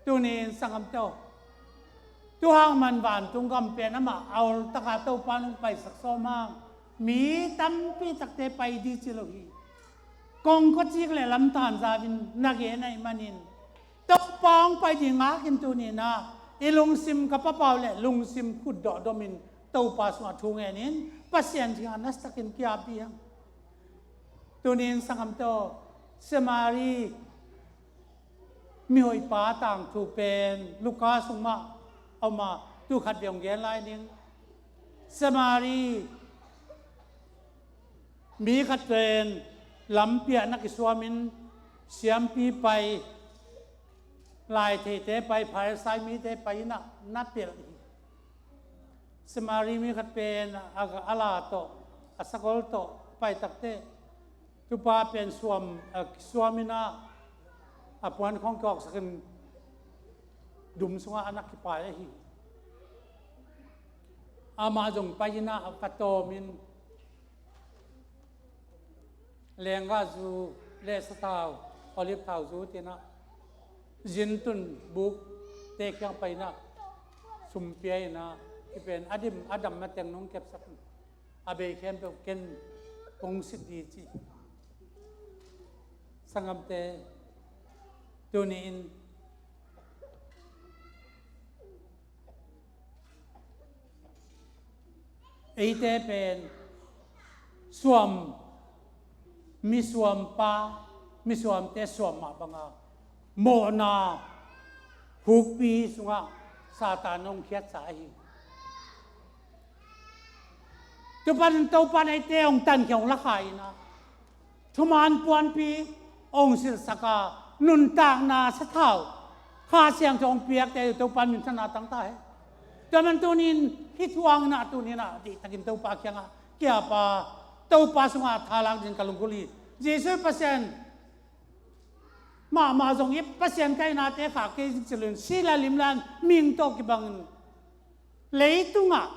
Tuni-in sanggamte aw, tu hang man vantung gam pen amah a ol taka Topa in hong paisak sawm hang, mi tampi takte pai ding ci lo hi. Kong khuacik le lamtan zau-in na gen ahih manin, Topa hong pai ding ngak in tuni-in ah i lungsim, ka pau le lungsim khut dawhdawmin Topa sungah thu ngenin Pasian kiangah nasatakin ki-ap dih hang. Tuni-in sanggamte aw, Samari mihoihpa tangthu pen Luka sung mah a om a, tu khatvei hong gen lai ning. Samari mi khat pen lampi ah na kisuamin, siampi pai, laitheite pai, Pharisai mite pai in ah na pelh hi. Samari mi khat pen a, a la tawh, a sakol tawh pai takteh, tupa pen suam, a, kisuam in ah, a puan khawng kiawksakin dum sungah a na kipai ahi hi. Amah zong pai in ah, a va tawmin, lenggahzu le sathau, olive thau zu, tin ah, zintun bukte kiang pai in ah, sum pia in ah, hih pen a dim a dam mateng nong kepsak in, a bei khempeuh ken kong sit ding ci. Sanggamte, tuni-in eite pen suam, misuampa, misuamte suam mah banga mawhna hukpi sungah Satan hong khiatsa ahi. Tua panin Topa in eite hong tankhia, hong lakhia in ah, thuman puanpi hong silhsak a, nuntakna sathau, Kha Siangtho hong piakte Topa in minthanna tang ta hen. Tua man tuni-in hih thu hangin ah, tuni-in ah diktakin Topa kiangah ki-ap a, Topa sungah tha lak dingin ka lunggulh hi. Jesu Pasian mahmah zong i Pasian kaihnate khak kei zing ci loin, si le lim le an, mihing tawh kibangin leitungah,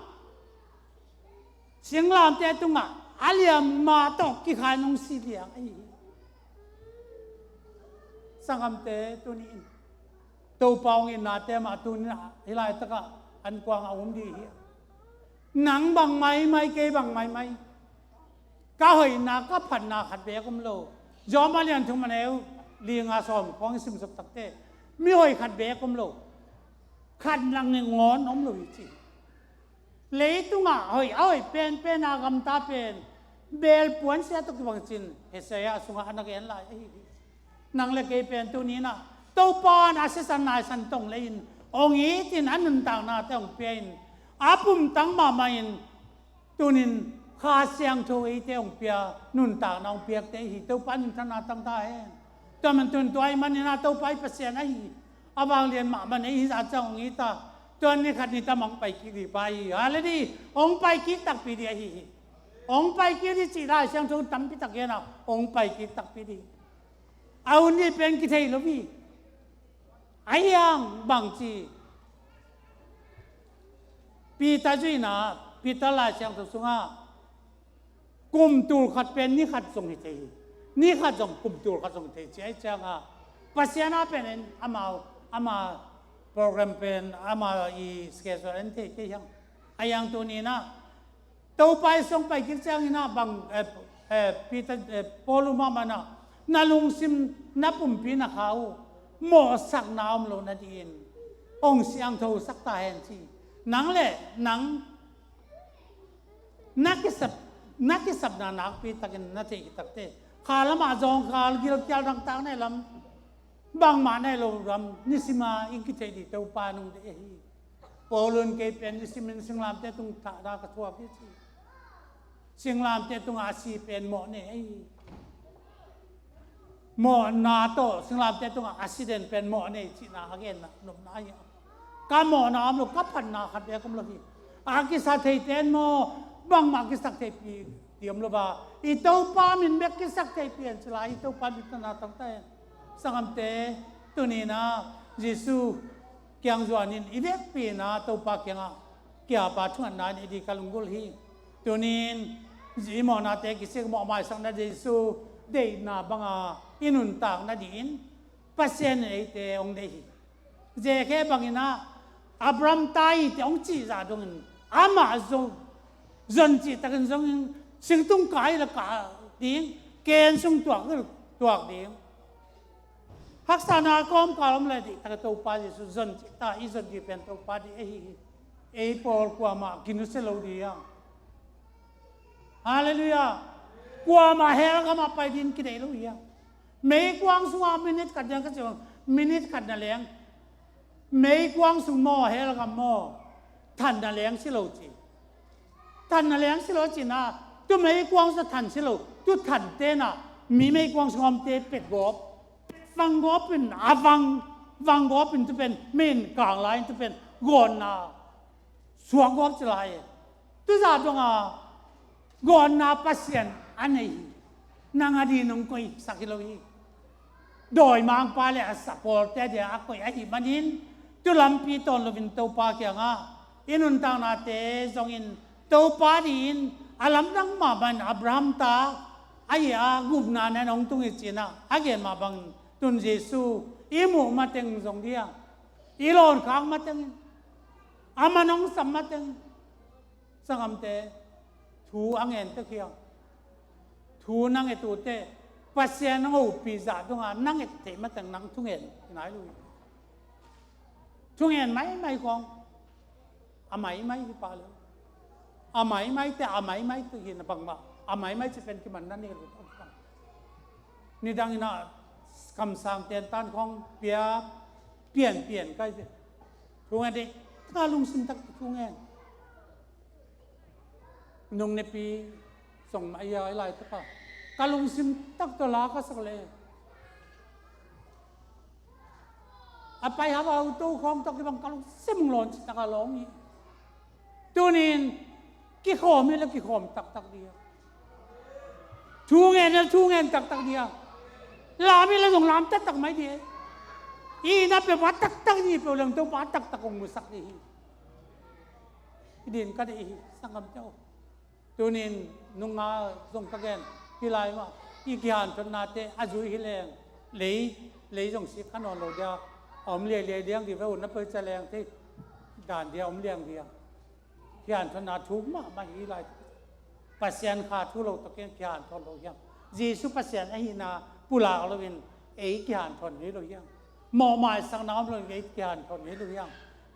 singlamteh tungah a liamma tawh kikhain hong si liang ahi hi. Sanggamte, tuni-in Topa hong itnate mah tuni-in ah hih laitakah an kuangah a um ding hi. Nang bang maimai, kei bang maimai, ka hoihna, ka phatna khat beek om lo. Rom a lian thum, a neu li, nga sawm khawng i simsuk takteh, mihoih khat beek om lo. Khat nangawn om lo hi ci. Leitungah hoih, a hoih penpen a gamta pen beel puansia tawh kibang ci-in Isaiah sungah a na gen lai ahi hi. Nang le kei pen tuni-in ah Topa in a sisan naisan tong lei-in hong itin, a nuntaknate hong pia-in, a pumtang mahmah in, tuni-in Kha Siangtho eite hong pia, nuntakna hong piakte ahi hi. Topa in minthanna tang ta hen. Tua man tuni-in tua ahih manin ah Topa i Pasian ahi hi. A vanglian mahmah in ei hi zah ciang hong it a, tua ni khat ni tam hong pai kik ding pa ahi hi. Hallelujah. Hong pai kik takpi ding ahi hi. Hong pai kik ding cih Lai Siangtho tampi tak gen a, hong pai kik takpi ding. A hun nih pen kithei lo hi. Ahi hang bangci, Peter zuihna, Peter Lai Siangtho sungah kum tul khat pen ni khat zong hi thei hi. Ni khat zong kum tul khat zong hi thei ci ahih ciangah, Pasian a pen in amau, ama Program pen ama i schedule en thei kei hiang. A hiang tuni inah Topa i song pai kik ciang inah bang, eh, eh, Peter, eh, Paul uh mahmah inah na lungsim na pumpi na kha uh mawhsakna om lo nadingin hong siangthosak ta hen ci. Nang le nang na kisap, na kisapna nakpi takin na theih takte, kha lamah zawngkhal gilkial dangtak nei lam, bangmah nei lo lam, nisima in kitheih dih Topa nung dih ahi. Paul un kei pen nisimin singlamteh tung thahna ka thuak hi ci. Singlamteh tungah a si pen mawh nei ahi. Mawhna tawh singlamteh tungah accident pen mawh nei cihna a genna nopna ahi. Ka mawhna om lo, ka phatna khat bek om lo hi. A kisa theite in maw, bangmah kisak theihpih dih om lo a, i Topa min bek kisak theihpih hen ci la, i Topa min tawh na tangta hen. Sanggamte, tuni inah Jesu kiang zuanin i vekpi inah Topa kiangah kiapa thungetna in i dih ka lunggulh hi. Tuni in i mawhnate kisik, mawh maisakna Jesu deihna banga i nuntak nadingin Pasian in eite hong deih hi. Zekhia bang inah Abraham ta hi te hong cih zah dongin amah zong zon cih takin zongin singtung kai la kah ding, ken sung tuak, tuak ding. Haksatna kawmkal om le dih tak Topa Jesu zon cih ta, i zon dih pen Topa dih ahi hi. Ei pawl kuamah kinusia lo dih hiang. Halleluiah. Kuamah hell gamah pai ding kideih lo hiang. Meikuang sungah minute khat ding ka ci bang, minute khat na leng, meikuang sung maw, hell gam maw, than na leng si lo ci. Than na leng si lo cihna, tu meikuang sung than si lo, tu than tenah mi meikuang sung omte pet gawp, vang gawp in, a vang, vang gawp in tu pen min kang lai in tu pen gawnna suak gawp ci lai. Tuzah dongah gawnna Pasian a nei hi. Nang a dih nong koihsak hi lo hi. Dawimangpa le a sa pawlte dia a koih ahih manin, tu lampi tawn loin Topa kiangah i nuntaknate zongin Topa dih in a lamdang mahmah in Abraham ta ahi a gupna na hong tung hi cinah a gen mah bangin tun Jesu i muh mateng zong dih hiang, i lawnkhak mateng in, a man hong sam mateng in, sanggamte, thu a ngen tek hiang. Thu na nget uh teh, Pasian hong hopih zah dongah na nget theih mateng nang thungen hi nai lo hi. Thungen maimai khawng a maimai hi pah lo. A maimai teh a maimai tu hi na bangmah, a maimai ci pen kiman na nih lo. Nidang inah kamsang tentan khawng pia pianpian kai teh, thungen dih, ka lungsim tak thungen. Nung nepi zong mah a ia i laitak a, ka lungsim tak tawh la ka sak le, a pai haba uto khawng tawh kibang ka lungsim hong lawn cih tak a lawng hi. Tunin kikhawm hi la kikhawm taktak dih a, thu ngen hi la thu ngen taktak dih a, lam hi la zong lam taktak mai dih a, i na peuh a taktak dih peuh leng Topa a taktak hong musak dih hi. Hi ding ka deih hi, sanggamte aw. Tunin nunga zong ka gen hi lai mah, i kihanthotnate a zui hi leng, lei, lei zong sik kha nawn lo dia, a om liailiai liang dih ve uh, na peuh cia leng thei dan dia om liang dia. Kihanthotna thuk mahmah hi lai. Pasian kha thu lo tawh ken kihanthot lo hiam? Jesu Pasian ahihna pulak loin ei kihanthot ngei lo hiam? Mawhmaisakna om loin ei kihanthot ngei lo hiam?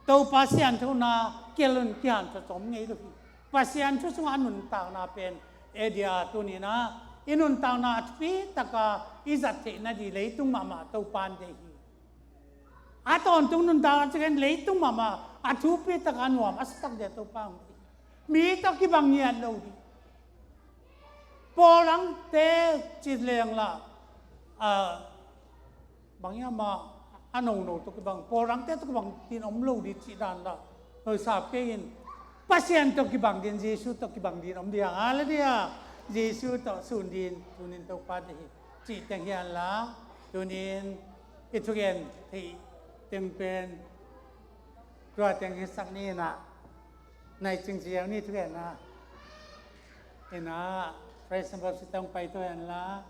Topa sianthona kial loin kihanthot om ngei lo hi. Pasian thu sungah a nuntakna pen ei dih a, tuninah i nuntakna a thupi taka i zat theih nadih leitung mahmah Topa in deih hi. A tawntung nuntakna cikin leitung mahmah a thupi taka a nuam a suak dia Topa hong deih hi. Mi tawh kibang ngiat lo dih. Pawl dangte ci leng lah, a, bang hiam ah, a nono tawh kibang, pawl dangte tawh kibang din om lo dih cih dan lah, hoi sap kei in, Pasian tawh kibang din, Jesu tawh kibang din om dih hang, hallelujah. Jesu tawh sun din, tunin Topa deih hi. Cih teng hi a, tunin i thugen theih teng pen tua teng hi sak ni inah, nai cingciang ni thugenna inah, praise and worship teng pai to hen la,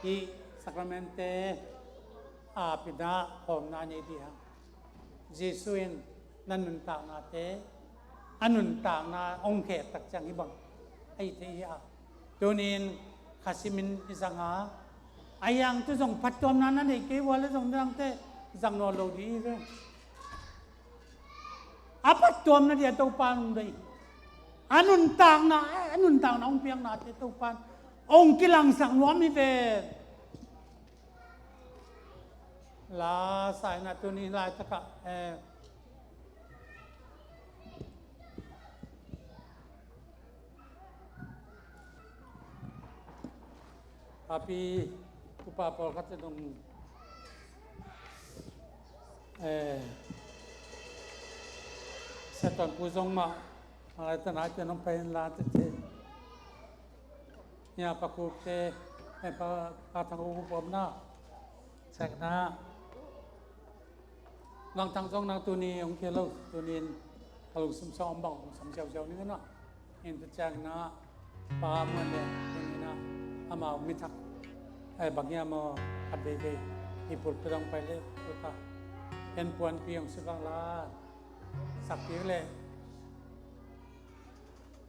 hih sacrament te a ap inah khawmna nei dih hang. Jesu in na nuntaknate, a nuntakna hong khek tak ciang hih bang a hi thei hi a. Tuni-in kha simin i zang a, a hiang tu zong phattuamna na nei kei ua le zong dangte zang nawn lo ding hi ve. A phattuamna dia Topa hong deih. A nuntakna, a nuntakna hong piaknate Topa hong kilangsak nuam hi ve. La sa-in ah tuni laitakah, eh, papi upa pawlkhat in hong, eh, Siatonpu zong mah a laitana cian hong pai in la tete. Nia Pa Khup te, eh, Pa, Pa Thang Khup omna, sekna. Langthang zong nang tuni hong khia lo, tuni-in ka lungsim sung om bang hong sam ziauziau ning a na. In tu ciangin ah Pa Muan le tuni-in ah amau mi thak, eh, bang hiam aw khat veivei i pulpit hong pai le pulpit ah en puanpi hong si bang la. Sakpi le